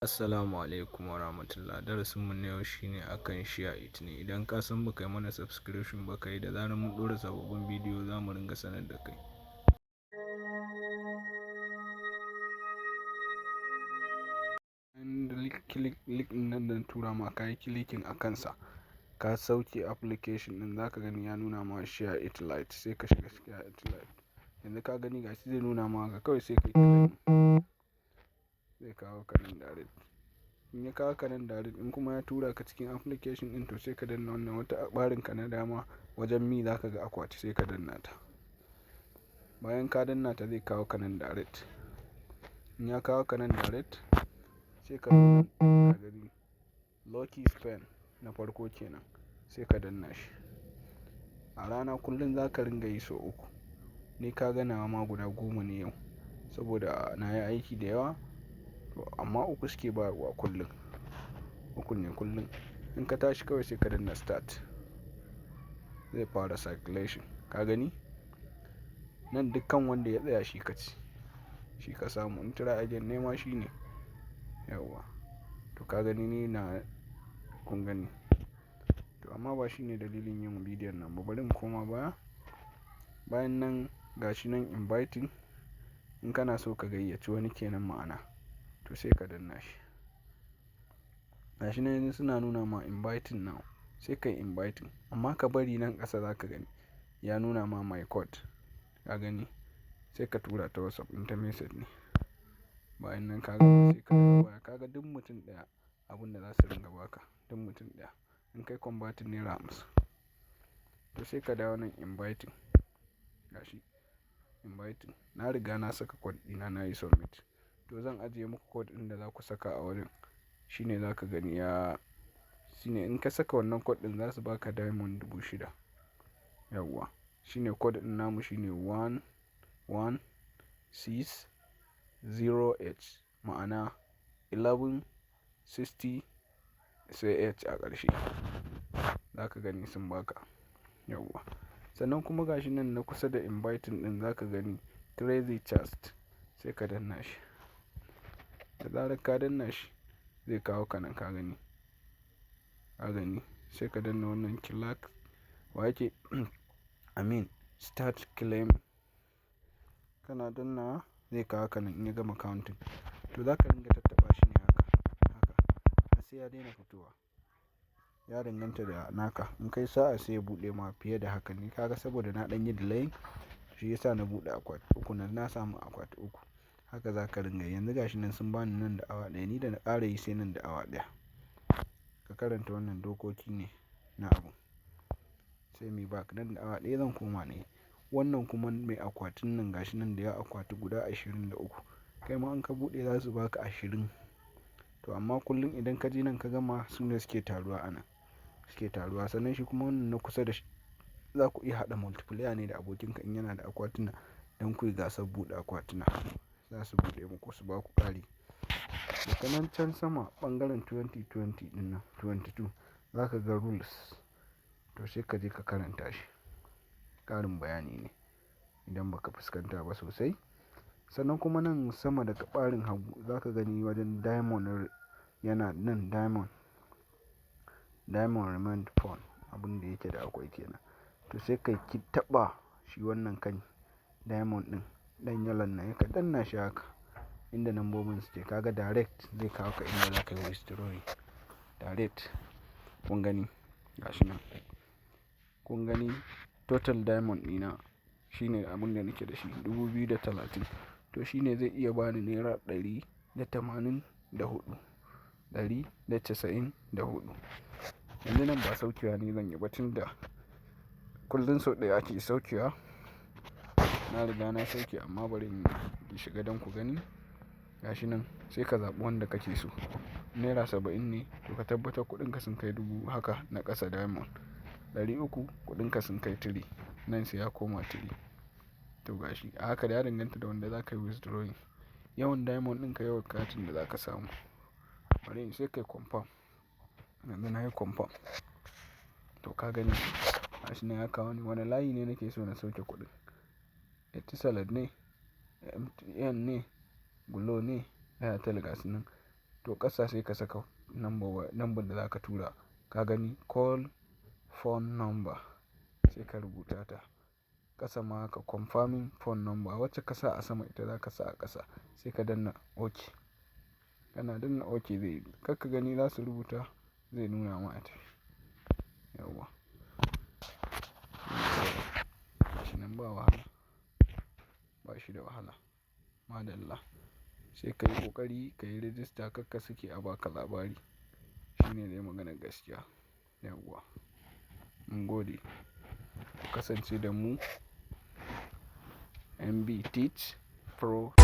Assalamu alaikum wa rahmatullah. Darasinmu na yau shine akan ShareIt ne. Idan ka san baka yi mana subscription ba ka yi, da zarar mun ɗora sababbin bidiyo za mu ringa sanar da kai. Click link nan da na tura ma, ka yi clicking a kansa, ka sauke application ɗin, za ka gani ya nuna ma ShareIt Lite. Sai ka shiga ShareIt Lite. Yanzu ka gani, gashi zai nuna ma haka kawai, sai ka yi click, zai kawo ka nan direct. In ya kawo ka nan direct, in kuma ya tura ka cikin application ɗin, to sai ka danna wannan wata ɓarin ka na dama wajen me za ka ga akwati, sai ka danna ta. Bayan ka danna ta, zai kawo ka nan direct. In ya kawo ka nan direct, sai ka zo nan, ka gani Lucky Spin na farko kenan, sai ka danna shi. A rana kullum za ka ringa yi sau uku. Ni ka ga nawa ma guda 10 ne yau saboda na yi aiki da yawa, amma uku suke bayarwa kullum. Uku ne kullum. In ka tashi kawai sai ka danna start. Zai fara circulation. Ka gani? Nan dukkan wanda ya tsaya shi ka ci, shi ka samu. In try again nema shi ne. Yauwa. To ka gani, ni na kun gani. To amma ba shi ne dalilin yin bidiyon nan ba. Bari in koma baya. Bayan nan gashi nan inviting. In kana so ka gayyaci wani kenan ma'ana, to sai ka danna shi. Gashi nan yanzu suna nuna ma inviting now. Sai ka yi inviting. Amma ka bari nan ƙasa, za ka gani ya nuna ma my code. Ka gani? Sai ka tura ta WhatsApp in ta message ne. Bayan nan ka gama, sai ka dawo baya. Ka ga duk mutum ɗaya abun da za su ringa ba ka. Duk mutum ɗaya. In kai converting, naira 50. To sai ka dawo nan inviting. Gashi inviting. Na riga na saka code ɗina, na yi submit. To zan ajiye muku code ɗin da za ku saka a wurin. Shine za ka gani ya, shine in ka saka wannan code ɗin za su baka diamond 6,000. Yauwa. Shine code ɗin namu, shine 1160H, ma'ana 1160 sai H a ƙarshe. Za ka gani sun baka. Yauwa. Sannan kuma gashi nan na kusa da inviting ɗin, za ka gani crazy chest, sai ka danna shi. Da zarar ka danna shi, zai kawo ka nan, ka gani. Ka gani, sai ka danna wannan click wa yake, I mean start claim. Kana dannawa zai kawo ka nan in ya gama counting. To za ka ringa tattaɓa shi ne haka haka har sai ya daina fitowa. Ya danganta da naka. In kai sa'a sai ya buɗe ma fiye da haka ne. Kaga saboda na ɗan yi delay, shi ya sa na buɗe akwati uku nan, na samu akwati uku. Haka za ka ringa yi. Yanzu gashi nan sun bani nan da awa ɗaya, ni da na ƙara yi sai nan da awa ɗaya. Ka karanta wannan, dokoki ne na abu. Sai muyi back, nan da awa ɗaya zan koma na yi. Wannan kuma mai akwatin nan, gashi nan da yawa, akwati guda 23. Kai ma in ka buɗe za su baka 20. To amma kullum idan ka je nan ka gama, su ne suke taruwa a nan. Suke taruwa. Sannan shi kuma wannan na kusa da shi, za ku iya haɗa multiplayer ne da abokinka in yana da akwatuna don kuyi gasar buɗe akwatuna. Za su buɗe muku su baku ƙari. Daga nan can sama ɓangaren 2020 ɗin nan, 22, za ka ga rules. To sai ka je ka karanta shi. Ƙarin bayani ne idan ba ka fuskanta ba sosai. Sannan kuma nan sama daga ɓarin hagu za ka gani wajen diamond yana nan, diamond. Diamond remain phone, abun da yake da akwai kenan. To sai ka ki taɓa shi wannan kan diamond ɗin, ɗan yalon nan, ka danna shi haka inda lambobin suke. Ka ga direct zai kawo ka inda za ka yi withdrawing. Direct. Kun gani? Gashi nan. Kun gani, total diamond ɗina shine abun da nake da shi, 2,030. To shine zai iya bani naira 184, 194. Yanzu nan ba saukewa ne zan yi ba tun da kullum sau ɗaya ake saukewa. Na riga na sauke, amma bari in shiga don ku gani. Gashi nan, sai ka zaɓi wanda kake so. Naira 70 ne, to ka tabbatar kuɗinka sun kai 1,000 haka na ƙasa diamond. 300, kuɗinka sun kai three. Nan sai ya koma three. To gashi a haka, ya danganta da wanda za ka yi withdrawing. Yawan diamond ɗinka, yawan katin da za ka samu. Bari in sai kai confirm. Yanzu na yi confirm. To ka gani, gashi nan ya kawo ni wane layi ne nake so na sauke kuɗin. Etisalat ne, MTN ne, Glo ne, Airtel, gasu nan. To, ƙasa sai ka saka number da za ka tura. Ka gani, call phone number, sai ka rubuta ta. Ƙasa ma haka, confirming phone number, wacce ka sa a sama ita za ka sa a ƙasa, sai ka danna OK. Kana danna OK zai yi. Kar ka gani za su rubuta, zai nuna ma ita. Yauwa. Gashi nan, ba wahala. Ba shi da wahala. Madalla. Sai ka yi ƙoƙari ka yi register, kar ka sake a baka labari. Shi ne dai maganar gaskiya. Yauwa. Mun gode. Ku kasance da mu MB Teach Pro.